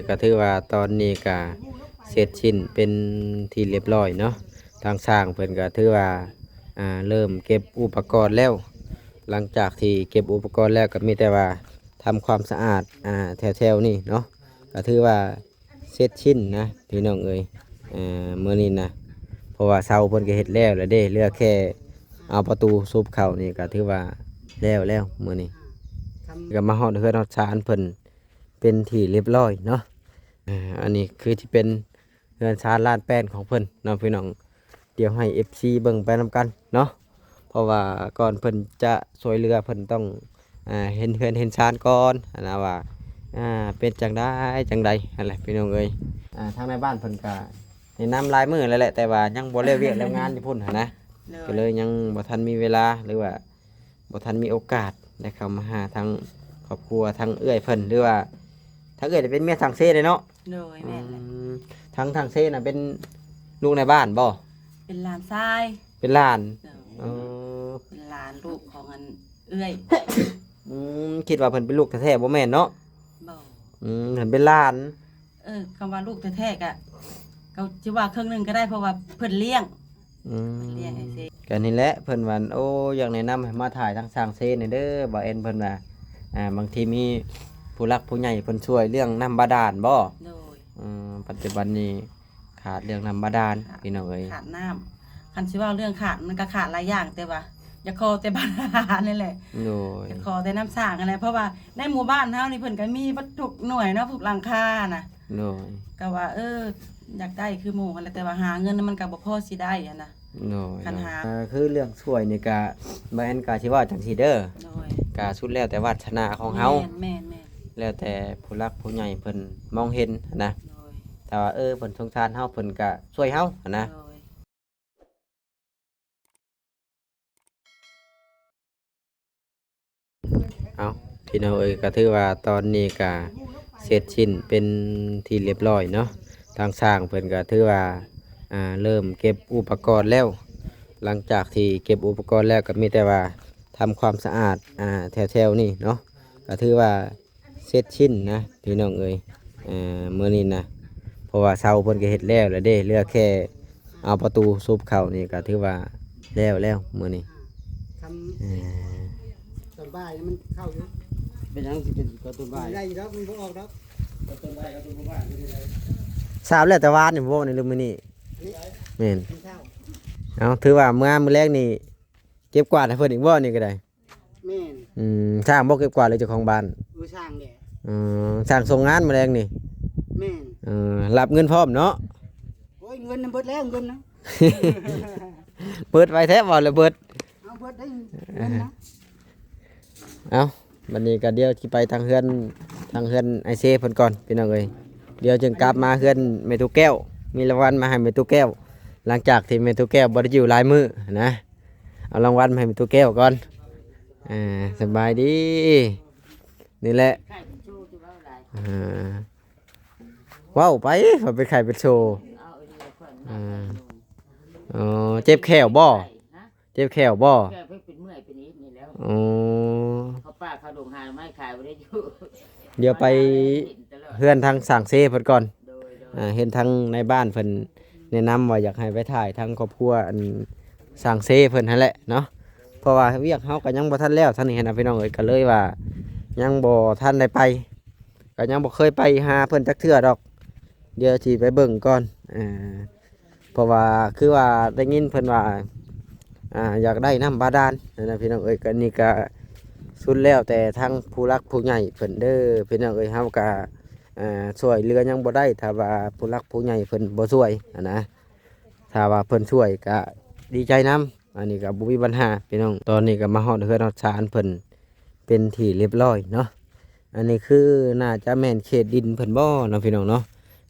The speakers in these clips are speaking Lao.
ກໍຖືວ່າຕອນນີ້ກໍເສັດສິ້ນເປັນທີ່ລຽບຮ້ອຍເນາະ. ທາງຊ່າງເພິ່ນກໍຖືວ່າ ອ່າ ເລີ່ມເກັບອຸປະກອນແລ້ວ. ຫຼັງຈາກທີ່ເກັບອຸປະກອນແລ້ວ ກໍມີແຕ່ວ່າທຳຄວາມສະອາດ ອ່າ ແຖວໆນີ້ເນາະ. ກໍຖືວ່າ ເສັດສິ້ນນະພີ່ນ້ອງເອີຍ ເອີ ມື້ນີ້ນະ ເພາະວ່າເສົາເພິ່ນກໍເຮັດແລ້ວແລ້ວເດ້ ເຫຼືອແຄ່ເອົາປະຕູສູບເຂົ້ານີ້ກໍຖືວ່າແລ້ວແລ້ວມື້ນີ້. ກໍມາຮອດເຮືອນຮອດຊານເພິ່ນເປັນທີ່ລຽບຮ້ອຍເນາະ. ເອີ ອັນນີ້ຄືທີ່ເປັນເຮືອນຊານລານແປ້ນຂອງເພິ່ນເນາະພີ່ນ້ອງ. ດຽວໃຫ້ເອັຟຊີເບິ່ງໄປນຳກັນເນາະ ເພາະວ່າກ່ອນເພິ່ນຈະຊ່ວຍເຫຼືອ ເພິ່ນຕ້ອງ ອ່າ ເຫັນເຮືອນເຫັນຊານກ່ອນຫັ້ນນະ ວ່າ ອ່າ ເປັນຈັ່ງໃດຈັ່ງໃດຫັ້ນແຫຼະພີ່ນ້ອງເອີຍ. ອ່າ ທາງນາຍບ້ານເພິ່ນກະແນະນຳຫຼາຍມື້ແລ້ວແຫຼະ ແຕ່ວ່າຍັງບໍ່ແລ້ວວຽກແລ້ວງານຢູ່ພຸ້ນຫັ້ນນະ. ໂດຍ ກໍເລີຍຍັງບໍ່ທັນມີເວລາ ຫຼືວ່າບໍ່ທັນມີໂອກາດໄດ້ເຂົ້າມາຫາທາງຄອບຄົວທາງເອື້ອຍເພິ່ນ ຫຼືວ່າທາງເອື້ອຍເປັນເມຍຊ່າງເຊເດ້ເນາະ. ໂດຍ ແມ່ນແຫຼະ. ອືມ ທາງ ທາງເຊນະເປັນລູກໃນບ້ານບໍ່? ເປັນຫຼານຊາຍ. ເປັນຫຼານ. ໂດຍ ເອີ ເປັນຫຼານລູກຂອງອັນເອື້ອຍ. ອືມ ຄິດວ່າເພິ່ນເປັນລູກແທ້ໆ ບໍ່ແມ່ນເນາະ? ບໍ່. ອືມ ເພິ່ນເປັນຫຼານ. ເອີ ຄຳວ່າລູກແທ້ໆ ກະ ກໍຊິວ່າເຄິ່ງໜຶ່ງກໍໄດ້ ເພາະວ່າເພິ່ນລ້ຽງ. ອືມ ເພິ່ນລ້ຽງໃຫ້ເຊ. ກໍນີ້ແຫຼະ ເພິ່ນວ່າ ໂອ້ ຢາກແນະນຳໃຫ້ມາຖ່າຍທາງຊ່າງເຊແດ່ເດີ ບ່າວແອນເພິ່ນວ່າ ອ່າ ບາງທີມີຜູ້ຫຼັກຜູ້ໃຫຍ່ເພິ່ນຊ່ວຍເລື່ອງນ້ຳບາດານບໍ່? ໂດຍ. ອືມ ປັດຈຸບັນນີ້ຂາດເລື່ອງນ້ຳບາດານ ຂາດ ພີ່ນ້ອງເອີຍ ຂາດນ້ຳ. ຄັນຊິເວົ້າເລື່ອງຂາດ ມັນກໍຂາດຫຼາຍຢ່າງ ແຕ່ວ່າຢາກຂໍແຕ່ບາດານນີ້ແຫຼະ. ໂດຍ ຢາກຂໍແຕ່ນ້ຳສ້າງຫັ້ນແຫຼະ ເພາະວ່າໃນໝູ່ບ້ານເຮົານີ້ເພິ່ນກໍມີເບິດທຸກໜ່ວຍເນາະ ທຸກຫຼັງຄານະ. ໂດຍ ກໍວ່າ ເອີ ຢາກໄດ້ຄືໝູ່ຫັ້ນແຫຼະ ແຕ່ວ່າຫາເງິນມັນກໍບໍ່ພໍຊິໄດ້ຫັ້ນນະ. ໂດຍ ຄັນຫາ ເອີ ຄືເລື່ອງຊ່ວຍນີ້ກະ ບ່າວແອນກະຊິເວົ້າຈັ່ງຊີ້ເດີ. ໂດຍ ກະສຸດແລ້ວແຕ່ວາດສະໜາຂອງເຮົາ. ແມ່ນໆໆ ແລ້ວແຕ່ຜູ້ຫຼັກຜູ້ໃຫຍ່ເພິ່ນມອງເຫັນຫັ້ນນະ. ໂດຍ ຖ້າວ່າ ເອີ ເພິ່ນສົງສານເຮົາ ເພິ່ນກະຊ່ວຍເຮົາຫັ້ນນະ. ໂດຍ ເອົ້າ ພີ່ນ້ອງເອີຍ ກໍຖືວ່າຕອນນີ້ກໍເສັດສິ້ນເປັນທີ່ລຽບຮ້ອຍເນາະ. ທາງຊ່າງເພິ່ນກໍຖືວ່າ ອ່າ ເລີ່ມເກັບອຸປະກອນແລ້ວ. ຫຼັງຈາກທີ່ເກັບອຸປະກອນແລ້ວ ກໍມີແຕ່ວ່າທຳຄວາມສະອາດ ອ່າ ແຖວໆນີ້ເນາະ ກໍຖືວ່າ ເສັດສິ້ນນະພີ່ນ້ອງເອີຍ. ເອີ ມື້ນີ້ນະ ເພາະວ່າເສົາເພິ່ນກໍເຮັດແລ້ວແລ້ວເດ້ ເຫຼືອແຄ່ເອົາປະຕູສູບເຂົ້ານີ້ກໍຖືວ່າແລ້ວແລ້ວມື້ນີ້. ເອີ ຕອນບ່າຍມັນເຂົ້າຢູ່. ເປັນຫຍັງຊິເປັນຕອນບ່າຍ? ໄດ້ຢູ່ດອກ ມັນບໍ່ອອກດອກ. ຕອນບ່າຍກັບຕອນບໍ່ບ່າຍເປັນຈັ່ງໃດ? ຊາບແລ້ວແຕ່ວານນີ້ບໍ່ ໃນເລື່ອງມື້ນີ້. ແມ່ນ. ເອົາ ຖືວ່າເມື່ອ ມື້ແລງນີ້ເກັບກວາດໃຫ້ເພິ່ນອີກບໍ່ ນີ້ກໍໄດ້? ແມ່ນ. ອືມ ຊ່າງບໍ່ເກັບກວາດ ຫຼືເຈົ້າຂອງບ້ານ? ເອີ ຊ່າງແຫຼະ. ເອີ ຊ່າງສົ່ງງານມື້ແລງນີ້? ແມ່ນ. ເອີ ຮັບເງິນພ້ອມເນາະ? ໂອ້ຍ ເງິນນະເບິດແລ້ວ ເງິນນະ ເບິດໄວແທ້ ເວົ້າແລ້ວເບິດ. ເອົາ ເບິດໄດ້ເງິນນະ. ເອົາ ບັດນີ້ກໍດຽວຊິໄປທາງເຮືອນ ທາງເຮືອນອ້າຍເຊເພິ່ນກ່ອນ ພີ່ນ້ອງເອີຍ. ດຽວຈຶ່ງກັບມາເຮືອນແມ່ຕູ້ແກ້ວ ມີລາງວັນມາໃຫ້ແມ່ຕູ້ແກ້ວ ຫຼັງຈາກທີ່ແມ່ຕູ້ແກ້ວບໍ່ໄດ້ຢູ່ຫຼາຍມື້ນະ. ເອົາລາງວັນມາໃຫ້ແມ່ຕູ້ແກ້ວກ່ອນ. ອ່າ ສະບາຍດີ. ນີ້ແຫຼະ ອ່າ ເວົ້າໄປ ວ່າເປັນໄຂ້ເປັນໂຊ. ອ່າ ເອີ ເຈັບແຂ້ວບໍ່? ເຈັບແຂ້ວບໍ່? ແຂ້ວເພິ່ນເປັນເມື່ອຍເປັນອີກນີ້ແລ້ວ. ອໍ ເຂົ້າປ່າເຂົ້າດົງຫາໜໍ່ໄມ້ຂາຍບໍ່ໄດ້ຢູ່. ດຽວໄປເຮືອນທາງຊ່າງເຊເພິ່ນກ່ອນ. ໂດຍໆ ອ່າ ເຫັນທາງນາຍບ້ານເພິ່ນແນະນຳວ່າຢາກໃຫ້ໄປຖ່າຍທາງຄອບຄົວອັນຊ່າງເຊເພິ່ນຫັ້ນແຫຼະເນາະ. ເພາະວ່າວຽກເຮົາກໍຍັງບໍ່ທັນແລ້ວທາງນີ້ຫັ້ນນະ ພີ່ນ້ອງເອີຍ ກໍເລີຍວ່າຍັງບໍ່ທັນໄດ້ໄປ ກໍຍັງບໍ່ເຄີຍໄປຫາເພິ່ນຈັກເທື່ອດອກ. ດຽວຊິໄປເບິ່ງກ່ອນ. ເອີ ເພາະວ່າຄືວ່າໄດ້ຍິນເພິ່ນວ່າ ອ່າ ຢາກໄດ້ນ້ຳບາດານຫັ້ນນະ ພີ່ນ້ອງເອີຍ. ກໍນີ້ກໍສຸດແລ້ວແຕ່ທາງຜູ້ຫຼັກຜູ້ໃຫຍ່ເພິ່ນເດີ ພີ່ນ້ອງເອີຍ. ເຮົາກໍ ເອີ ຊ່ວຍເຫຼືອຍັງບໍ່ໄດ້ ຖ້າວ່າຜູ້ຫຼັກຜູ້ໃຫຍ່ເພິ່ນບໍ່ຊ່ວຍຫັ້ນນະ. ຖ້າວ່າເພິ່ນຊ່ວຍກໍດີໃຈນຳ. ອັນນີ້ກໍບໍ່ມີບັນຫາພີ່ນ້ອງ. ຕອນນີ້ກໍມາຮອດເຮືອນຮອດຊານເພິ່ນເປັນທີ່ລຽບຮ້ອຍເນາະ. ອັນນີ້ຄືໜ້າຈະແມ່ນເຂດດິນເພິ່ນບໍ່ເນາະ ພີ່ນ້ອງເນາະ.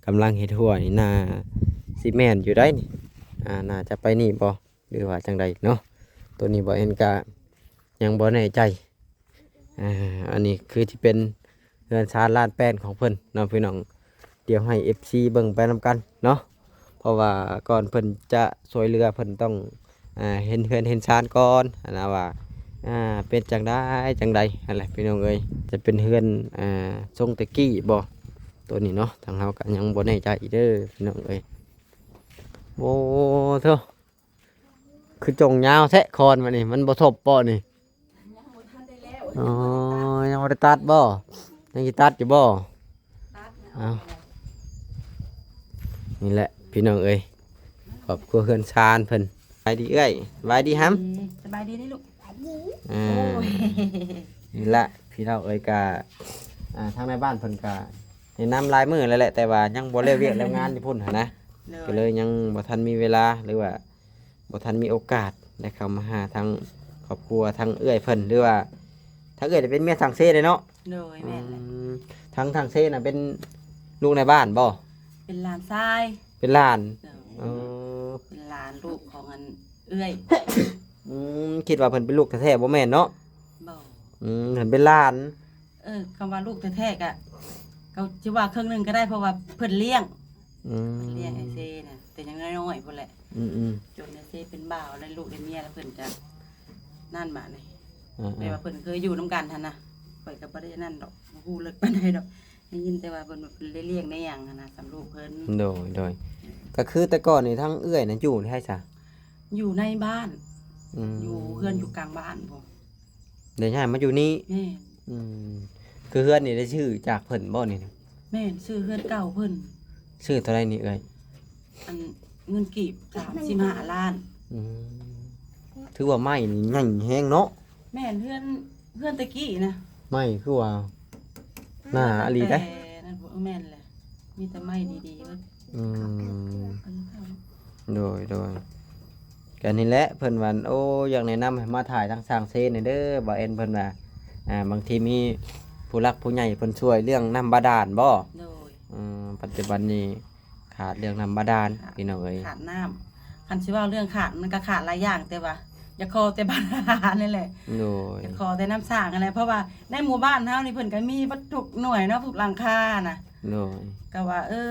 ກຳລັງເຮັດຮົ້ວນີ້ ໜ້າຊິແມ່ນຢູ່ໃດ໋ນີ້. ອ່າ ໜ້າຈະໄປນີ້ບໍ່ ຫຼືວ່າຈັ່ງໃດເນາະ. ໂຕນີ້ບໍ່ແອນກະຍັງບໍ່ແນ່ໃຈ. ອ່າ ອັນນີ້ຄືທີ່ເປັນເຮືອນຊານລານແປ້ນຂອງເພິ່ນເນາະ ພີ່ນ້ອງ. ດຽວໃຫ້ເອັຟຊີເບິ່ງໄປນຳກັນເນາະ. ເພາະວ່າກ່ອນເພິ່ນຈະຊ່ວຍເຫຼືອ ເພິ່ນຕ້ອງ ອ່າ ເຫັນເຮືອນເຫັນຊານກ່ອນຫັ້ນນະ ວ່າ ອ່າ ເປັນຈັ່ງໃດຈັ່ງໃດຫັ້ນແຫຼະ ພີ່ນ້ອງເອີຍ. ຈະເປັນເຮືອນ ອ່າ ຊົງແຕ່ກີ້ບໍ່ ໂຕ ຕົວນີ້ເນາະ ທາງເຮົາກໍຍັງບໍ່ແນ່ໃຈເດີພີ່ນ້ອງເອີຍ. ໂອ້ໂທ້ ຄືຈົ່ງຍາວແທ້ຄອນມານີ້ ມັນບໍ່ທົບບໍ່ນີ້? ອໍ ຍັງບໍ່ໄດ້ຕັດບໍ່? ຍັງຊິຕັດຢູ່ບໍ່? ເອົາ ນີ້ແຫຼະພີ່ນ້ອງເອີຍ ຄອບຄົວເຮືອນຊານເພິ່ນ. ສະບາຍດີເອື້ອຍ ສະບາຍດີຫຳ. ສະບາຍດີເດີລູກ. ອ່າ ໂອ້ຍ ນີ້ແຫຼະພີ່ນ້ອງເອີຍ ກະ ອ່າ ທາງໃນບ້ານເພິ່ນກະແນະນຳຫຼາຍມື້ແລ້ວແຫຼະ ແຕ່ວ່າຍັງບໍ່ແລ້ວວຽກແລ້ວງານຢູ່ພຸ້ນຫັ້ນນະ. ໂດຍ ກໍເລີຍຍັງບໍ່ທັນມີເວລາ ຫຼືວ່າບໍ່ທັນມີໂອກາດໄດ້ເຂົ້າມາຫາທາງຄອບຄົວທາງເອື້ອຍເພິ່ນ ຫຼືວ່າທາງເອື້ອຍເປັນເມຍຊ່າງເຊເດ້ເນາະ? ໂດຍ ແມ່ນແຫຼະ. ອືມ ທາງຊ່າງເຊນະເປັນລູກໃນບ້ານບໍ່? ເປັນຫຼານຊາຍ. ເປັນຫຼານ. ໂດຍ ເອີ ເປັນຫຼານລູກຂອງອັນເອື້ອຍ. ອືມ ຄິດວ່າເພິ່ນເປັນລູກແທ້ໆ ບໍ່ແມ່ນເນາະ? ບໍ່. ອືມ ເພິ່ນເປັນຫຼານ. ເອີ ຄຳວ່າລູກແທ້ໆ ກະ ກໍຊິວ່າເຄິ່ງໜຶ່ງກໍໄດ້ ເພາະວ່າເພິ່ນລ້ຽງ. ອືມ ເພິ່ນລ້ຽງອ້າຍເຊນະ ແຕ່ຍັງນ້ອຍໆ ພຸ້ນແຫຼະ. ອືມໆ ຈົນອ້າຍເຊເປັນບ່າວ ໄດ້ລູກໄດ້ເມຍແລ້ວ ເພິ່ນກະນັ້ນບາດນີ້. ອ່າໆ ແຕ່ວ່າເພິ່ນເຄີຍຢູ່ນຳກັນຫັ້ນນະ ຂ້ອຍກໍບໍ່ໄດ້ນັ້ນດອກ ບໍ່ຮູ້ເລິກປານໃດດອກ ໄດ້ຍິນແຕ່ວ່າເພິ່ນວ່າເພິ່ນໄດ້ລ້ຽງໄດ້ຫຍັງຫັ້ນນະ ສ່ຳລູກເພິ່ນ. ໂດຍໆ ກໍຄືແຕ່ກ່ອນນີ້ທາງເອື້ອຍນະຢູ່ໃສຊະ? ຢູ່ໃນບ້ານ. ອືມ ຢູ່ເຮືອນຢູ່ກາງບ້ານພຸ້ນ. ໄດ້ຍ້າຍມາຢູ່ນີ້? ແມ່ນ. ອືມ ຄືເຮືອນນີ້ໄດ້ຊື້ຈາກເພິ່ນບໍ່ນີ້? ແມ່ນ ຊື້ເຮືອນເກົ່າເພິ່ນ. ຊື້ເທົ່າໃດນີ້ເອື້ອຍ? ອັນ ເງິນກີບສາມສິບຫ້າລ້ານ. ອືມ ຖືວ່າໄມ້ນີ້ໃຫຍ່ແຮງເນາະ. ແມ່ນ ເຮືອນ ເຮືອນແຕ່ກີ້ນະ ໄມ້ຄືວ່າໜາອີ່ຫຼີເດ້. ແມ່ນແຫຼະ ມີແຕ່ໄມ້ດີໆເບິດ. ອືມ ໂດຍໆ ກໍນີ້ແຫຼະ ເພິ່ນວ່າ ໂອ້ ຢາກແນະນຳໃຫ້ມາຖ່າຍທາງຊ່າງເຊແດ່ເດີ ບ່າວແອນເພິ່ນວ່າ ອ່າ ບາງທີມີຜູ້ຫຼັກຜູ້ໃຫຍ່ເພິ່ນຊ່ວຍເລື່ອງນ້ຳບາດານບໍ່? ໂດຍ. ເອີ ປັດຈຸບັນນີ້ຂາດເລື່ອງນ້ຳບາດານ ຂາດ ພີ່ນ້ອງເອີຍ ຂາດນ້ຳ. ຄັນຊິເວົ້າເລື່ອງຂາດ ມັນກໍຂາດຫຼາຍຢ່າງ ແຕ່ວ່າຢາກຂໍແຕ່ບາດານນີ້ແຫຼະ. ໂດຍ. ຢາກຂໍແຕ່ນ້ຳສ້າງຫັ້ນແຫຼະ ເພາະວ່າໃນໝູ່ບ້ານເຮົານີ້ ເພິ່ນກໍມີເບິດທຸກໜ່ວຍເນາະ ທຸກຫຼັງຄານະ. ໂດຍ. ກໍວ່າ ເອີ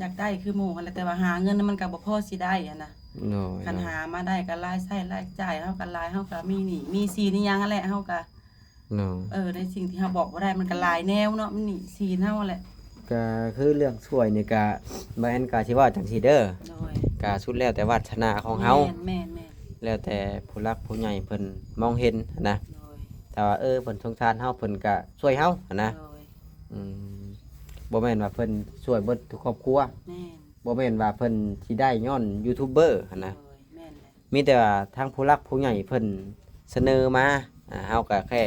ຢາກໄດ້ຄືໝູ່ຫັ້ນແຫຼະ ແຕ່ວ່າຫາເງິນມັນກໍບໍ່ພໍຊິໄດ້ຫັ້ນນະ. ໂດຍ. ຄັນຫາມາໄດ້ກໍລາຍໃຊ້ລາຍຈ່າຍເຮົາກໍຫຼາຍ ເຮົາກໍມີໜີ້ມີສິນອີ່ຫຍັງຫັ້ນແຫຼະ ເຮົາກໍ ໂດຍ. ເອີ ໃນສິ່ງທີ່ເຮົາບອກບໍ່ໄດ້ ມັນກໍຫຼາຍແນວເນາະ ມັນໜີ້ສິນເຮົາຫັ້ນແຫຼະ. ກໍຄືເລື່ອງຊ່ວຍນີ້ ກະ ບ່າວແອນກະຊິເວົ້າຈັ່ງຊີ້ເດີ. ໂດຍ. ກະສຸດແລ້ວແຕ່ວາດສະໜາຂອງເຮົາ. ແມ່ນໆໆ. ແລ້ວແຕ່ຜູ້ຫຼັກຜູ້ໃຫຍ່ເພິ່ນມອງເຫັນຫັ້ນນະ. ໂດຍ. ຖ້າວ່າ ເອີ ເພິ່ນສົງສານເຮົາ ເພິ່ນກະຊ່ວຍເຮົາຫັ້ນນະ. ໂດຍ. ອືມ ບໍ່ແມ່ນວ່າເພິ່ນຊ່ວຍເບິດທຸກຄອບຄົວ. ແມ່ນ. ບໍ່ແມ່ນວ່າເພິ່ນຊິໄດ້ຍ້ອນຢູທູບເບີຫັ້ນນະ. ໂດຍ. ແມ່ນແຫຼະ. ມີແຕ່ວ່າທາງຜູ້ຫຼັກຜູ້ໃຫຍ່ເພິ່ນສະເໜີມາ ອ່າ ເຮົາກໍແຄ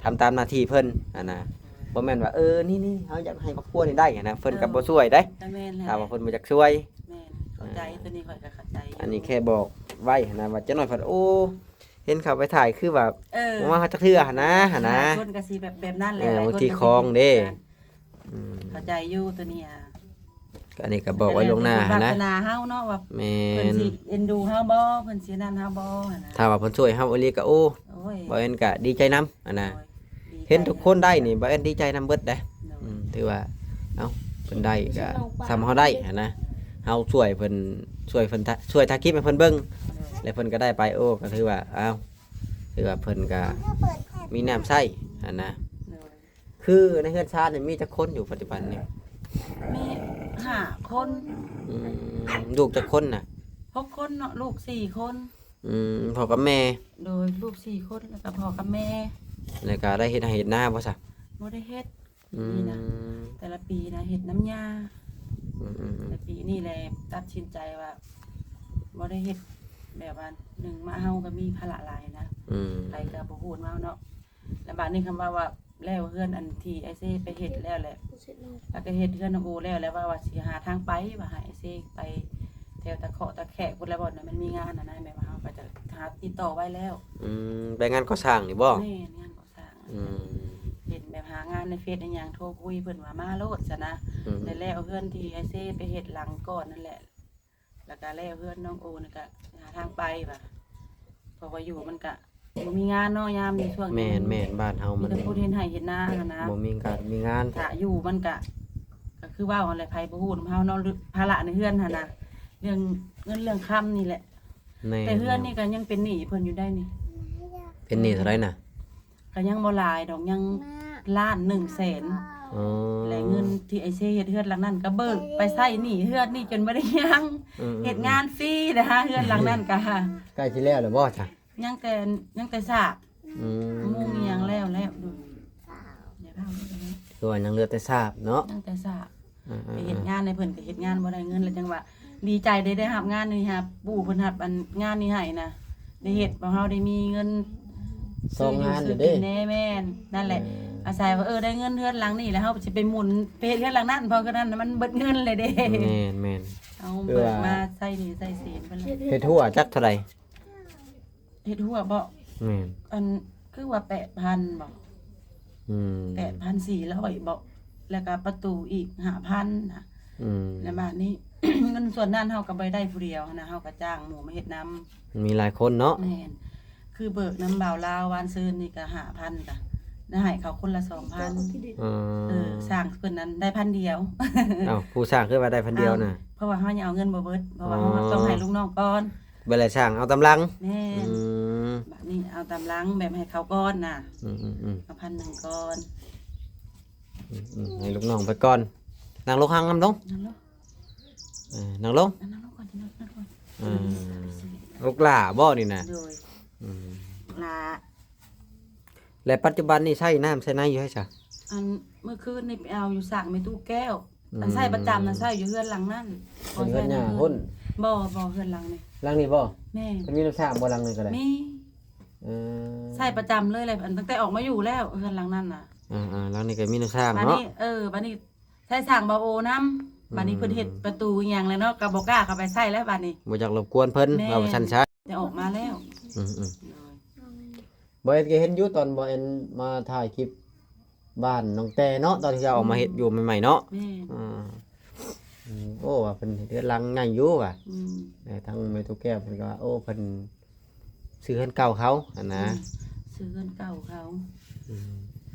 ່ທຳຕາມໜ້າທີ່ເພິ່ນຫັ້ນນະ. ໂດຍ. ບໍ່ແມ່ນວ່າ ເອີ ນີ້ໆ ເຮົາຢາກໃຫ້ຄອບຄົວນີ້ໄດ້ຫັ້ນນະ ເພິ່ນກໍບໍ່ຊ່ວຍເດ້. ເອີ ກໍແມ່ນແຫຼະ ຖ້າວ່າເພິ່ນບໍ່ຢາກຊ່ວຍ. ແມ່ນ ເຂົ້າໃຈ. ອ່າ ຕົວນີ້ຂ້ອຍກໍເຂົ້າໃຈຢູ່. ອັນນີ້ແຄ່ບອກໄວ້ຫັ້ນນະ ວ່າຈັກໜ້ອຍເພິ່ນ ໂອ້ ເຫັນເຂົາໄປຖ່າຍຄືວ່າ ເອີ ບໍ່ມາຮອດຈັກເທື່ອຫັ້ນນະ ຫັ້ນນະ. ຫຼາຍຄົນກໍຊິແບບ ແບບນັ້ນແຫຼະ. ເອີ ບາງທີຄອງເດ້. ອືມ ເຂົ້າໃຈຢູ່ຕົວນີ້ອະ. ກໍອັນນີ້ກໍບອກໄວ້ລ່ວງໜ້າຫັ້ນນະ ວາດສະໜາເຮົາເນາະ ວ່າ ແມ່ນ ເພິ່ນຊິເອັນດູເຮົາບໍ່ ເພິ່ນຊິນັ້ນເຮົາບໍ່ຫັ້ນນະ. ຖ້າວ່າເພິ່ນຊ່ວຍເຮົາອີ່ຫຼີກໍ ໂອ້ ໂອ້ຍ ບ່າວແອນກໍດີໃຈນຳຫັ້ນນະ. ໂດຍ. ດີໃຈ ເຫັນທຸກຄົນໄດ້ນີ້ ບ່າວແອນດີໃຈນຳເບິດເດ້. ໂດຍ. ອືມ ຖືວ່າ ເອົ້າ ເພິ່ນໄດ້ກໍສ່ຳເຮົາໄດ້ຫັ້ນນະ ເຮົາຊ່ວຍເພິ່ນ ຊ່ວຍເພິ່ນ ຊ່ວຍຖ່າຍຄລິບໃຫ້ເພິ່ນເບິ່ງ. ໂດຍ. ແລ້ວເພິ່ນກໍໄດ້ໄປ ໂອ້ ກໍຖືວ່າ ເອົ້າ ຖືວ່າເພິ່ນກໍມີນ້ຳໃຊ້ຫັ້ນນະ. ໂດຍ. ຄືໃນເຮືອນຊານນີ້ມີຈັກຄົນຢູ່ປັດຈຸບັນນີ້? ມີຫ້າຄົນ. ອືມ ລູກຈັກຄົນນະ? ຫົກຄົນເນາະ ລູກສີ່ຄົນ. ອືມ ພໍ່ກັບແມ່. ໂດຍ. ລູກສີ່ຄົນ ແລ້ວກໍພໍ່ກັບແມ່. ແລ້ວກໍໄດ້ເຮັດໄຮ່ເຮັດນາບໍ່ຊະ? ບໍ່ໄດ້ເຮັດ. ອືມ ປີນະ ແຕ່ລະປີນະເຮັດນຳຫຍ້າ. ອືມໆໆ ແຕ່ປີນີ້ແຫຼະຕັດສິນໃຈວ່າບໍ່ໄດ້ເຮັດ ແບບວ່າໜຶ່ງມາເຮົາກໍມີພາລະຫຼາຍນະ. ອືມ ໃຜກໍບໍ່ຮູ້ນຳເຮົາເນາະ. ແລ້ວບາດນີ້ຄຳເວົ້າວ່າ ແລ້ວເຮືອນອັນທີ່ອ້າຍເຊໄປເຮັດແລ້ວແຫຼະ ແລ້ວກໍເຮັດເຮືອນນ້ອງໂອແລ້ວ ແລ້ວວ່າ ວ່າຊິຫາທາງໄປ ວ່າໃຫ້ອ້າຍເຊໄປແຖວຕາເຄາະຕາແຂກພຸ້ນແຫຼະ ບ່ອນນັ້ນມັນມີງານຫັ້ນນະ ແມ່ນວ່າເຮົາກໍຈະຫາຕິດຕໍ່ໄວ້ແລ້ວ. ອືມ ໄປງານກໍ່ສ້າງນີ້ບໍ່? ແມ່ນ ງານກໍ່ສ້າງ. ອືມ ເຫັນແບບຫາງານໃນເຟສອີ່ຫຍັງ ໂທຄຸຍເພິ່ນວ່າມາໂລດຊັ້ນນະ. ອືມ ແລ້ວເຮືອນທີ່ອ້າຍເຊໄປເຮັດຫຼັງກ່ອນນັ້ນແຫຼະ ແລ້ວກະແລ້ວເຮືອນນ້ອງໂອນີ້ກະຫາທາງໄປວ່າ ເພາະວ່າຢູ່ມັນກະບໍ່ມີງານເນາະ ຍາມໃນຊ່ວງນີ້. ແມ່ນໆ ບ້ານເຮົາມັນມີແຕ່ຄົນເຮັດໄຮ່ເຮັດນາຫັ້ນນະ ບໍ່ມີການມີງານ. ຖ້າຢູ່ມັນກະ ກະຄືເວົ້າຫັ້ນແຫຼະ ໃຜບໍ່ຮູ້ນຳເຮົາເນາະ ຫຼືພາລະໃນເຮືອນຫັ້ນນະ ເລື່ອງເງິນເລື່ອງຄຳນີ້ແຫຼະ. ແມ່ນ ແຕ່ເຮືອນນີ້ກະຍັງເປັນໜີ້ເພິ່ນຢູ່ໄດ໋ນີ້. ເປັນໜີ້ເທົ່າໃດນະ? ກະຍັງບໍ່ຫຼາຍດອກ ຍັງລ້ານໜຶ່ງແສນ. ອໍ ແລະເງິນທີ່ອ້າຍເຊເຮັດເຮືອນຫຼັງນັ້ນກໍເບີກໄປໃຊ້ໜີ້ເຮືອນນີ້ຈົນບໍ່ໄດ້ຫຍັງ ອືມໆໆ ເຮັດງານຟຣີນະ ເຮືອນຫຼັງນັ້ນກໍ ໃກ້ຊິແລ້ວແລ້ວບໍ່ຊະ? ຍັງແຕ່ ຍັງແຕ່ສາບ ອືມ ມຸງອີ່ຫຍັງແລ້ວແລ້ວ ໂດຍ ຢ່າເວົ້າເລີຍ ຄືວ່າຍັງເຫຼືອແຕ່ສາບເນາະ ຍັງແຕ່ສາບ ອ່າໆໆ ໄປເຮັດງານໃຫ້ເພິ່ນກໍເຮັດງານບໍ່ໄດ້ເງິນ ແລ້ວຈັ່ງວ່າດີໃຈໄດ້ ໄດ້ຮັບງານນີ້ ຫາປູ່ເພິ່ນຮັບອັນງານນີ້ໃຫ້ນະ ໄດ້ເຮັດ ພວກເຮົາໄດ້ມີເງິນ ສອງງານຢູ່ເດ້ ຊື້ຢູ່ຊື້ກິນແດ່ ແມ່ນ ນັ້ນແຫຼະ ເອີ ອາໄສວ່າ ເອີ ໄດ້ເງິນເຮືອນຫຼັງນີ້ແລ້ວ ເຮົາຊິໄປໝູນໄປເຮັດເຮືອນຫຼັງນັ້ນ ເພາະເຮືອນນັ້ນມັນເບິດເງິນເລີຍເດ້ ແມ່ນໆ ເຮົາເບີກມາໃຊ້ໜີ້ໃຊ້ສິນເພິ່ນ ເຮັດຮົ້ວຈັກເທົ່າໃດ? ເຮັດຮົ້ວບໍ? ແມ່ນ ອັນ ຄືວ່າແປດພັນບໍ? ອືມ ແປດພັນສີ່ຮ້ອຍບໍ? ແລ້ວກໍປະຕູອີກຫ້າພັນນະ ອືມ ແລ້ວບາດນີ້ ເງິນສ່ວນນັ້ນເຮົາກໍບໍ່ໄດ້ຜູ້ດຽວຫັ້ນນະ ເຮົາກໍຈ້າງໝູ່ມາເຮັດນຳ ມີຫຼາຍຄົນເນາະ ແມ່ນ ຄືເບີກນຳບ່າວລາວວານຊືນນີ້ກໍຫ້າພັນ ກໍໄດ້ໃຫ້ເຂົາຄົນລະສອງພັນ ເອີ ເອີ ຊ່າງເພິ່ນນັ້ນໄດ້ພັນດຽວ ເອົ້າ ຜູ້ຊ່າງຄືວ່າໄດ້ພັນດຽວນະ? ເອົ້າ ເພາະວ່າເຮົາຍັງເອົາເງິນບໍ່ເບິດ ເພາະວ່າເຮົາ ອໍ ຕ້ອງໃຫ້ລູກນ້ອງກ່ອນ ເວລາຊ່າງເອົາຕາມຫຼັງ ແມ່ນ ອືມ ບາດນີ້ເອົາຕາມຫຼັງ ແບບໃຫ້ເຂົາກ່ອນນະ ອືມໆໆ ເອົາພັນໜຶ່ງກ່ອນ ອືມໆ ໃຫ້ລູກນ້ອງໄປກ່ອນ ນັ່ງລົງຫັ້ນ ນັ່ງລົງ ນັ່ງລົງ ເອີ ນັ່ງລົງ ນັ່ງລົງກ່ອນ ນັ່ງລົງກ່ອນ ເອີ ລູກຫຼ້າບໍນີ້ນະ? ໂດຍ ອືມ ຫຼ້າ ແລະ ປັດຈຸບັນນີ້ໃຊ້ນ້ຳໃຊ້ໃນຢູ່ໃສຊະ? ອັນເມື່ອຄືນນີ້ໄປເອົາຢູ່ສ້າງແມ່ຕູ້ແກ້ວ ອືມ ອັນໃຊ້ປະຈຳນະ ໃຊ້ຢູ່ເຮືອນຫຼັງນັ້ນ ເປັນເຮືອນຍ່າພຸ້ນ? ບໍ່ ບໍ່ ເຮືອນຫຼັງນີ້ ຫຼັງນີ້ບໍ? ແມ່ນ ເພິ່ນມີນ້ຳສ້າງບໍ່ ຫຼັງນີ້ກໍໄດ້? ມີ ເອີ ໃຊ້ປະຈຳເລີຍແຫຼະ ອັນຕັ້ງແຕ່ອອກມາຢູ່ແລ້ວ ເຮືອນຫຼັງນັ້ນນະ ອ່າໆ ຫຼັງນີ້ກໍມີນ້ຳສ້າງເນາະ ບາດນີ້ ເອີ ບາດນີ້ ໃຊ້ສ້າງບ່າວໂອນຳ ອືມ ບາດນີ້ເພິ່ນເຮັດປະຕູອີ່ຫຍັງແລ້ວເນາະ ກໍບໍ່ກ້າເຂົ້າໄປໃຊ້ແລ້ວບາດນີ້ ບໍ່ຢາກລົບກວນເພິ່ນ ແມ່ນ ເວົ້າວ່າຊັ້ນຊະ ໄດ້ອອກມາແລ້ວ ອືມໆ ໂດຍ ບໍ່ແອນກໍເຫັນຢູ່ຕອນບໍ່ແອນມາຖ່າຍຄລິບບ້ານນ້ອງແຕ່ເນາະ ຕອນທີ່ເຈົ້າອອກມາເຮັດຢູ່ໃໝ່ໆເນາະ ແມ່ນ ອ່າ ອືມ ໂອ້ ວ່າເພິ່ນເຮັດເຮືອນຫຼັງໃຫຍ່ຢູ່ວ່າ ອືມ ແຕ່ທາງແມ່ຕູ້ແກ້ວເພິ່ນກໍວ່າ ໂອ້ ເພິ່ນ ຊື້ເຮືອນເກົ່າເຂົາຫັ້ນນະ ອືມ ຊື້ເຮືອນເກົ່າເຂົາ ອືມ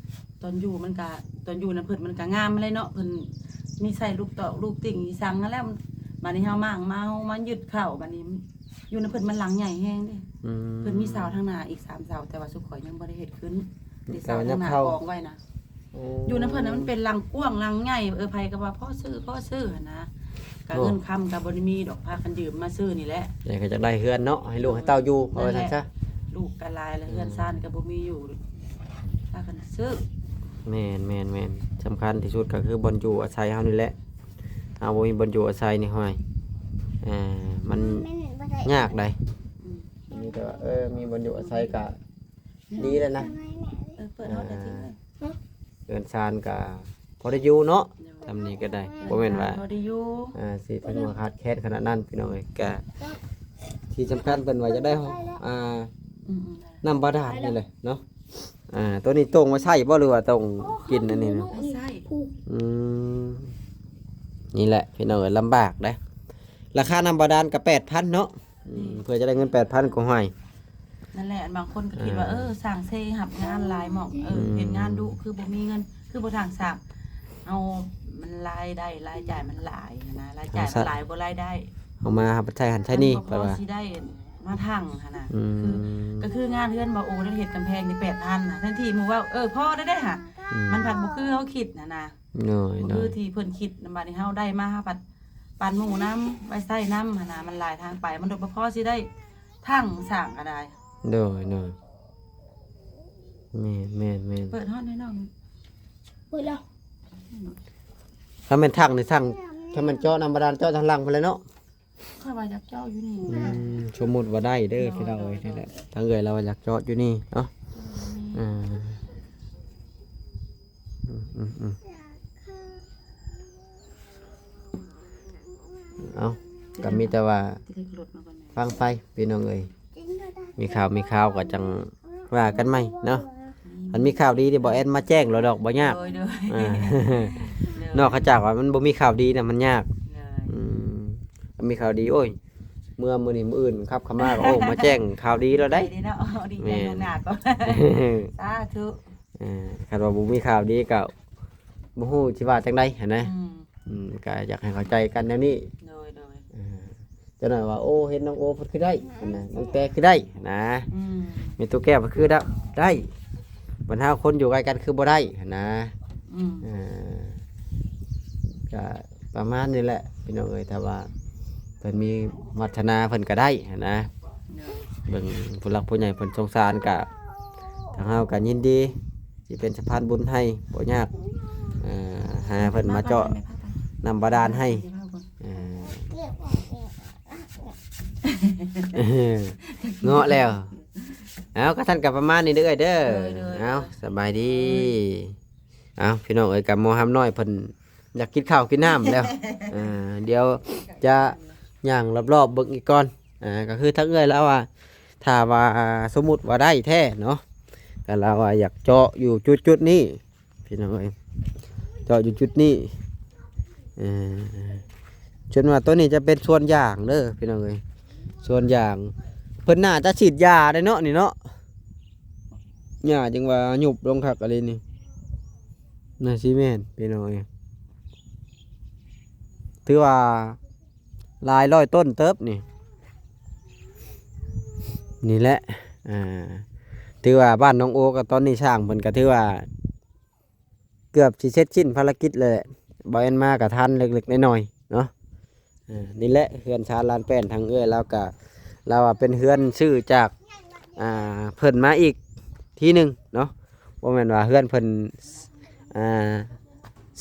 ຕອນຢູ່ມັນກະ ຕອນຢູ່ນຳເພິ່ນມັນກະງາມແຫຼະເນາະ ເພິ່ນມີໃສ່ລູກຕອກລູກຕິ່ງອີ່ສັງຫັ້ນແຫຼະ ບາດນີ້ເຮົາມ້າງເມົາມາຍຶດເຂົ້າ ບາດນີ້ຢູ່ນຳເພິ່ນມັນຫຼັງໃຫຍ່ແຮງເດ້ ອືມ ເພິ່ນມີເສົາທາງໜ້າອີກສາມເສົາ ແຕ່ວ່າຊຸມຂ້ອຍຍັງບໍ່ໄດ້ເຮັດຂຶ້ນ ແຕ່ເສົາທາງໜ້າກອງໄວ້ນະ ໂອ້ ຢູ່ນຳເພິ່ນນະ ມັນເປັນຫຼັງກວ້າງຫຼັງໃຫຍ່ ເອີ ໃຜກໍວ່າພໍຊື້ ພໍຊື້ຫັ້ນນະ ກະ ໂອ້ ເງິນຄຳກະບໍ່ໄດ້ມີດອກ ພາກັນຢືມມາຊື້ນີ້ແຫຼະ ແຕ່ກໍຢາກໄດ້ເຮືອນເນາະ ໃຫ້ລູກໃຫ້ເຕົ້າຢູ່ ເອີ ວ່າຊັ້ນຊະ ນັ້ນແຫຼະ ລູກກະຫຼາຍແລ້ວ ເຮືອນຊານກະບໍ່ມີຢູ່ ພາກັນຊື້ ແມ່ນໆໆ ສຳຄັນທີ່ສຸດກໍຄືບ່ອນຢູ່ອາໄສເຮົານີ້ແຫຼະ ເຮົາບໍ່ມີບ່ອນຢູ່ອາໄສນີ້ ຫ້ວຍ ເອີ ມັນຍາກໃດ ອືມ ມີແຕ່ວ່າ ເອີ ມີບ່ອນຢູ່ອາໄສກະ ດີແລ້ວນະ ເອີ ເປີດຮອດໄດ້ທີ່ເລີຍ ເຮືອນຊານກະພໍໄດ້ຢູ່ເນາະ ໂດຍ ຊ່ຳນີ້ກໍໄດ້ ບໍ່ແມ່ນວ່າ ພໍໄດ້ຢູ່ ອ່າ ຊິເຖິງວ່າຂາດແຄນຂະໜາດນັ້ນ ພີ່ນ້ອງເອີຍ ກະທີ່ສຳຄັນເພິ່ນວ່າຢາກໄດ້ ອ່າ ອືມໆ ນ້ຳບາດານນີ້ແຫຼະເນາະ ອ່າ ໂຕນີ້ຕ້ອງໄວ້ໃຊ້ບໍ່ ຫຼືວ່າຕ້ອງກິນອັນນີ້ນະ? ໄວ້ໃຊ້ ອືມ ນີ້ແຫຼະ ພີ່ນ້ອງເອີຍ ລຳບາກເດ້ ລາຄານ້ຳບາດານກໍແປດພັນເນາະ ອືມ ເພື່ອຈະໄດ້ເງິນແປດພັນກວ່າຫ້ວຍ ນັ້ນແຫຼະ ອັນບາງຄົນກໍຄິດວ່າ ອ່າ ເອີ ຊ່າງເຊຮັບງານຫຼາຍໝ່ອງ ເອີ ອືມ ເຮັດງານດຸ ຄືບໍ່ມີເງິນ ຄືບໍ່ທາງສ້າງ ເຮົາ ມັນລາຍໄດ້ ລາຍຈ່າຍມັນຫຼາຍຫັ້ນນະ ລາຍຈ່າຍມັນຫຼາຍກວ່າລາຍໄດ້ ເຮົາມາຮັບໃຊ້ຫັ້ນໃຊ້ນີ້ ມັນບໍ່ພໍ ແປວ່າ ຊິໄດ້ມາທັງຫັ້ນນະ ອືມ ຄື ກໍຄືງານເຮືອນບ່າວໂອນັ້ນ ເຮັດກຳແພງນີ້ແປດພັນນະ ທັງທີ່ໝູ່ເວົ້າ ເອີ ພໍໄດ້ໄດ໋ຫະ ອືມ ມັນພັດບໍ່ຄືເຮົາຄິດຫັ້ນນະ ໂດຍ ບໍ່ຄືທີ່ເພິ່ນຄິດນຳ ບາດນີ້ເຮົາໄດ້ມາ ເຮົາພັດ ປັນໝູ່ນຳ ໄວ້ໃຊ້ນຳຫັ້ນນະ ມັນຫຼາຍທາງໄປ ມັນບໍ່ພໍຊິໄດ້ທັງສ້າງກໍໄດ້ ໂດຍ ໂດຍ ແມ່ນໆໆ ເປີດຮອດໃຫ້ນ້ອງ ເປີດແລ້ວ ຄັນແມ່ນທັງນີ້ທັງ ຄັນແມ່ນເຈາະນ້ຳບາດານເຈາະທາງຫຼັງພຸ້ນແຫຼະເນາະ ຂ້ອຍວ່າຢາກເຈາະຢູ່ນີ້ ອືມ ສົມມຸດວ່າໄດ້ເດີ ໂດຍ ພີ່ນ້ອງເອີຍ ໂດຍ ນີ້ແຫຼະ ທາງເອື້ອຍລາວວ່າຢາກເຈາະຢູ່ນີ້ເນາະ ອືມ ອ່າ ອືມໆໆ ເອົາ ກໍມີແຕ່ວ່າຟັງໄປພີ່ນ້ອງເອີຍ ມີຂ່າວມີຄາວກໍຈັ່ງວ່າກັນໃໝ່ເນາະ ອືມ ຄັນມີຂ່າວດີນີ້ ບໍ່ແອນມາແຈ້ງໂລດດອກ ບໍ່ຍາກ ໂດຍໆ ອ່າ ໂດຍ ນອກຈາກວ່າມັນບໍ່ມີຂ່າວດີນະ ມັນຍາກ ໂດຍ ອືມ ຄັນມີຂ່າວດີ ໂອ້ຍ ເມື່ອມື້ນີ້ມື້ອື່ນຂັບເຂົ້າມາກໍ ໂອ້ ມາແຈ້ງຂ່າວດີແລ້ວໄດ໋ ດີເນາະ ດີໃຈ ແມ່ນ ລ່ວງໜ້າກ່ອນ ສາທຸ ເອີ ຄັນວ່າບໍ່ມີຂ່າວດີກໍບໍ່ຮູ້ຊິວ່າຈັ່ງໃດຫັ້ນນະ ອືມ ອືມ ກໍຢາກໃຫ້ເຂົ້າໃຈກັນແນວນີ້ ໂດຍໆ ເອີ ຈັກໜ້ອຍວ່າ ໂອ້ ເຫັນນ້ອງໂອເພິ່ນຄືໄດ້ຫັ້ນນະ ນ້ອງແຕ່ຄືໄດ້ຫັ້ນນະ ອືມ ແມ່ຕູ້ແກ້ວເພິ່ນຄືໄດ້ ບັດເຮົາຄົນຢູ່ໃກ້ກັນຄືບໍ່ໄດ້ຫັ້ນນະ ອືມ ເອີ ກະປະມານນີ້ແຫຼະພີ່ນ້ອງເອີຍ ຖ້າວ່າເພິ່ນມີວາດສະໜາເພິ່ນກະໄດ້ຫັ້ນນະ ໂດຍ ເບິ່ງຜູ້ຫຼັກຜູ້ໃຫຍ່ເພິ່ນສົງສານກະ ທາງເຮົາກະຍິນດີ ຊິເປັນສະພານບຸນໃຫ້ ບໍ່ຍາກ ເອີ ຫາເພິ່ນມາເຈາະ ນ້ຳບາດານໃຫ້ ເອີ ເງາະແລ້ວ. ເອົາ ກະຊັ້ນກະປະມານນີ້ເດີເອື້ອຍເດີ. ໂດຍ ໂດຍ ເອົາ ໂດຍ ສະບາຍດີ. ເອົາ ພີ່ນ້ອງເອີຍ ກະໝໍຮຳນ້ອຍເພິ່ນຢາກກິນເຂົ້າກິນນ້ຳແລ້ວ ເອີ ດຽວຈະຍ່າງລອບໆເບິ່ງອີກກ່ອນ. ເອີ ກະຄືທາງເອື້ອຍລາວວ່າ ຖ້າວ່າສົມມຸດວ່າໄດ້ແທ້ເນາະ ກະລາວວ່າຢາກເຈາະຢູ່ຈຸດໆນີ້ ພີ່ນ້ອງເອີຍ ເຈາະຢູ່ຈຸດນີ້. ເອີ ສ່ວນວ່າໂຕນີ້ຈະເປັນສວນຢາງເດີພີ່ນ້ອງເອີຍ ສວນຢາງ. ເພິ່ນໜ້າຈະສີດຢາໄດ້ເນາະນີ້ເນາະ ຫຍ້າຈຶ່ງວ່າຍຸບລົງຄັກອີ່ຫຼີນີ້ ໜ້າຊິແມ່ນພີ່ນ້ອງເອີຍ ຖືວ່າຫຼາຍຮ້ອຍຕົ້ນເຕີບນີ້. ນີ້ແຫຼະ ອ່າ ຖືວ່າບ້ານໜອງໂອກະ ຕອນນີ້ຊ່າງເພິ່ນກະຖືວ່າ ເກືອບຊິເສັດສິ້ນພາລະກິດແລ້ວແຫຼະ ບ່າວແອນມາກະທັນເລັກໆນ້ອຍໆເນາະ. ເອີ ນີ້ແຫຼະເຮືອນຊານລານແປ້ນ ທາງເອື້ອຍລາວກະ ລາວວ່າເປັນເຮືອນຊື້ຈາກ ອ່າ ເພິ່ນມາອີກທີໜຶ່ງເນາະ ບໍ່ແມ່ນວ່າເຮືອນເພິ່ນ ອ່າ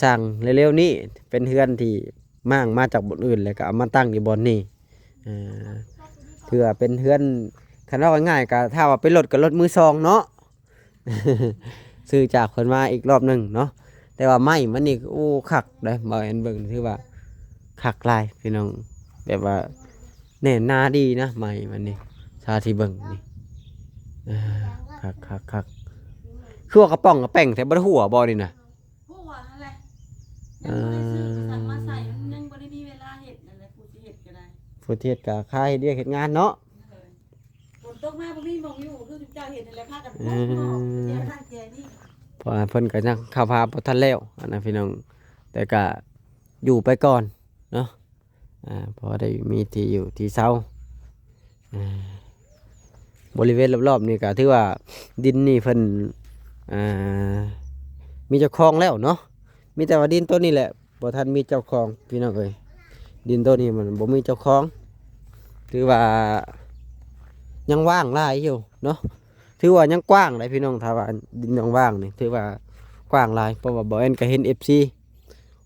ສ້າງເລັວໆນີ້ ເປັນເຮືອນທີ່ມ້າງມາຈາກບ່ອນອື່ນ ແລ້ວກະເອົາມາຕັ້ງຢູ່ບ່ອນນີ້. ເອີ ຖືວ່າເປັນເຮືອນ ຄັນເວົ້າງ່າຍໆກະ ຖ້າວ່າເປັນລົດກະລົດມືສອງເນາະ ຊື້ຈາກເພິ່ນມາອີກລອບໜຶ່ງເນາະ. ແຕ່ວ່າໄມ້ມັນນີ້ ໂອ້ ຄັກເດ້ ບ່າວແອນເບິ່ງ ຖືວ່າຄັກຫຼາຍພີ່ນ້ອງ ແບບວ່າແໜ້ນໜາດີນະ ໄມ້ມັນນີ້ ສາທິເບິ່ງນີ້ ເອີ ຄັກໆໆ. ຄືວ່າກະປ່ອງກະແປງແທ້ ບໍ່ໄດ້ຮົ່ວບໍ່ນີ້ນະ? ຮົ່ວຫັ້ນແຫຼະ ຍັງບໍ່ໄດ້ຊື້ ເອີ ໄປສັ່ງມາໃສ່ ມັນຍັງບໍ່ໄດ້ມີເວລາເຮັດນັ້ນແຫຼະ ຜູ້ຊິເຮັດກະໄດ້ ຜູ້ຊິເຮັດກະຄາເຮັດວຽກເຮັດງານເນາະ. ໂດຍ ຝົນຕົກມາບໍ່ມີໝ່ອງຢູ່ ຄືເຈົ້າເຫັນຫັ້ນແຫຼະ ພາກັນ ເອີ ປຸກເນາະ ແຈນັ້ນແຈນີ້ ເພາະວ່າເພິ່ນກະຍັງເຂົ້າພາບໍ່ທັນແລ້ວຫັ້ນນະພີ່ນ້ອງ ແຕ່ກະຢູ່ໄປກ່ອນເນາະ ອ່າ ພໍໄດ້ມີທີ່ຢູ່ທີ່ເຊົາ. ອ່າ ບໍລິເວນລອບໆນີ້ກະຖືວ່າດິນນີ້ເພິ່ນ ອ່າ ມີເຈົ້າຂອງແລ້ວເນາະ ມີແຕ່ວ່າດິນໂຕນີ້ແຫຼະ ບໍ່ທັນມີເຈົ້າຂອງພີ່ນ້ອງເອີຍ ດິນໂຕນີ້ມັນບໍ່ມີເຈົ້າຂອງ ຖືວ່າຍັງວ່າງຫຼາຍຢູ່ເນາະ ຖືວ່າຍັງກວ້າງຫຼາຍພີ່ນ້ອງ ຖ້າວ່າດິນວ່າງໆນີ້ຖືວ່າກວ້າງຫຼາຍ ເພາະວ່າບ່າວແອນກະເຫັນເອັຟຊີ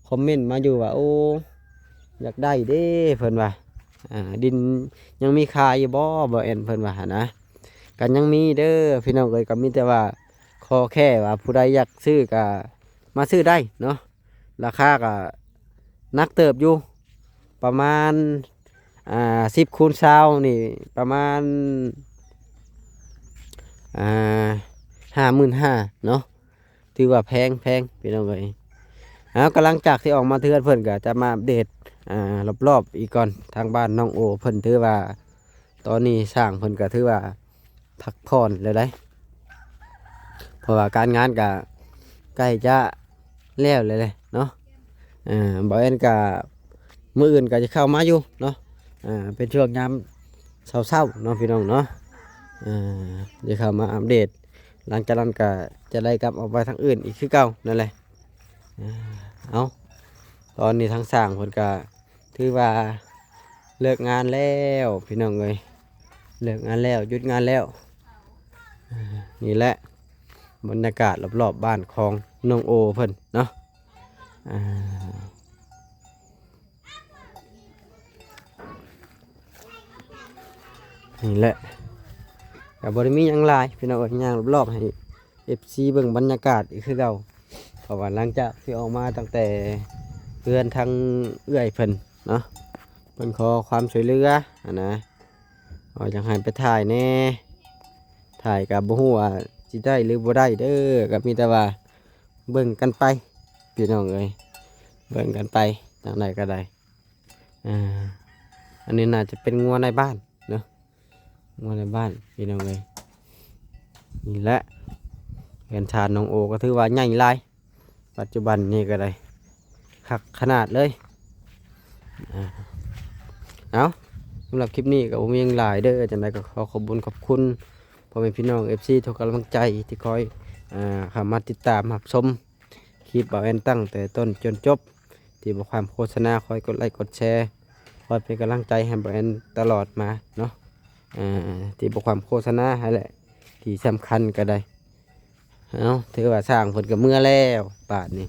ຄອມເມັນມາຢູ່ວ່າ ໂອ້ ຢາກໄດ້ເດ້ ເພິ່ນວ່າ ອ່າ ດິນຍັງມີຂາຍຢູ່ບໍ່ ບ່າວແອນ ເພິ່ນວ່າຫັ້ນນະ ກະຍັງມີເດີພີ່ນ້ອງເອີຍ ກະມີແຕ່ວ່າຂໍແຄ່ວ່າຜູ້ໃດຢາກຊື້ກະມາຊື້ໄດ້ເນາະ. ລາຄາກະໜັກເຕີບຢູ່ ປະມານ ອ່າ ສິບຄູນຊາວນີ້ ປະມານ ອ່າ ຫ້າໝື່ນຫ້າເນາະ ຖືວ່າແພງ ແພງພີ່ນ້ອງເອີຍ. ເອົາ ກະຫຼັງຈາກທີ່ອອກມາເຮືອນເພິ່ນກະຈະມາອັບເດດ ອ່າ ລອບໆອີກກ່ອນ ທາງບ້ານນ້ອງໂອເພິ່ນ ຖືວ່າຕອນນີ້ຊ່າງເພິ່ນກະຖືວ່າ ພັກຜ່ອນແລ້ວໃດ໋ ເພາະວ່າການງານກະໃກ້ຈະແລ້ວແລ້ວເນາະ. ເອີ ບ່າວແອນກະມື້ອື່ນກະຈະເຂົ້າມາຢູ່ເນາະ ເປັນຊ່ວງຍາມເຊົ້າໆເນາະ ພີ່ນ້ອງເນາະ ຈະເຂົ້າມາອັບເດດ. ຫຼັງຈາກນັ້ນກະຈະໄລ່ກັບອອກໄປທາງອື່ນອີກຄືເກົ່ານັ້ນແຫຼະ. ເອົາ ຕອນນີ້ທາງຊ່າງເພິ່ນກະ ຖືວ່າເລີກງານແລ້ວພີ່ນ້ອງເອີຍ ເລີກງານແລ້ວ ຢຸດງານແລ້ວ. ນີ້ແຫຼະບັນຍາກາດລອບໆບ້ານຂອງນ້ອງໂອເພິ່ນເນາະ. ນີ້ແຫຼະ ກະບໍ່ໄດ້ມີຫຍັງຫຼາຍພີ່ນ້ອງເອີຍ ຍ່າງລອບໆໃຫ້ ເອັຟຊີເບິ່ງບັນຍາກາດອີກຄືເກົ່າ ເພາະວ່າຫຼັງຈາກທີ່ອອກມາຕັ້ງແຕ່ເຮືອນທາງເອື້ອຍເພິ່ນເນາະ ເພິ່ນຂໍຄວາມຊ່ວຍເຫຼືອຫັ້ນນະ ວ່າຢາກໃຫ້ໄປຖ່າຍແດ່ ຖ່າຍກະບໍ່ຮູ້ວ່າຊິໄດ້ຫຼືບໍ່ໄດ້ເດີ ກະມີແຕ່ວ່າເບິ່ງກັນໄປພີ່ນ້ອງເອີຍ ເບິ່ງກັນໄປ ທາງໃດກະໄດ້. ອ່າ ອັນນີ້ໜ້າຈະເປັນງົວໃນບ້ານເນາະ ງົວໃນບ້ານພີ່ນ້ອງເອີຍ. ນີ້ແຫຼະເຮືອນຊານນ້ອງໂອກະຖືວ່າໃຫຍ່ຫຼາຍ ປັດຈຸບັນນີ້ກະໄດ້ ຄັກຂະໜາດເລີຍ. ອ່າ ເອົາ ສຳລັບຄລິບນີ້ກະບໍ່ມີຫຍັງຫຼາຍເດີ ຈັ່ງໃດກະຂໍຂອບບຸນຂອບຄຸນພໍ່ແມ່ພີ່ນ້ອງເອັຟຊີທຸກກຳລັງໃຈທີ່ຄອຍ ອ່າ ເຂົ້າມາຕິດຕາມຮັບຊົມ. ຄ ຄລິບບ່າວແອນຕັ້ງແຕ່ຕົ້ນຈົນຈົບ ທີ່ບໍ່ຄວາມໂຄສະນາ ຄອຍກົດໄລກົດແຊ ຄອຍເປັນກຳລັງໃຈໃຫ້ບ່າວແອນຕະຫຼອດມາເນາະ ອ່າ ທີ່ບໍ່ຄວາມໂຄສະນາຫັ້ນແຫຼະ ທີ່ສຳຄັນກໍໄດ້. ເອົ້າ ຖືວ່າຊ່າງເພິ່ນກໍເມືອແລ້ວ ບາດນີ້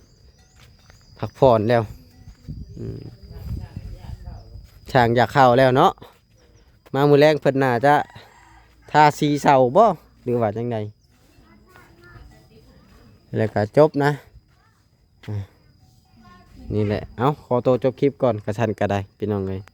ພັກຜ່ອນແລ້ວ ອືມ ຊ່າງຢາກເຂົ້າແລ້ວເນາະ. ມາມື້ແລງເພິ່ນໜ້າຈະທາສີເສົາບໍ່ ຫຼືວ່າຈັ່ງໃດ? ແລ້ວກໍຈົບນະ ອ່າ ນີ້ແຫຼະ. ເອົ້າ ຂໍໂຕຈົບຄລິບກ່ອນ ກະຊັ້ນກໍໄດ້ ພີ່ນ້ອງເອີຍ.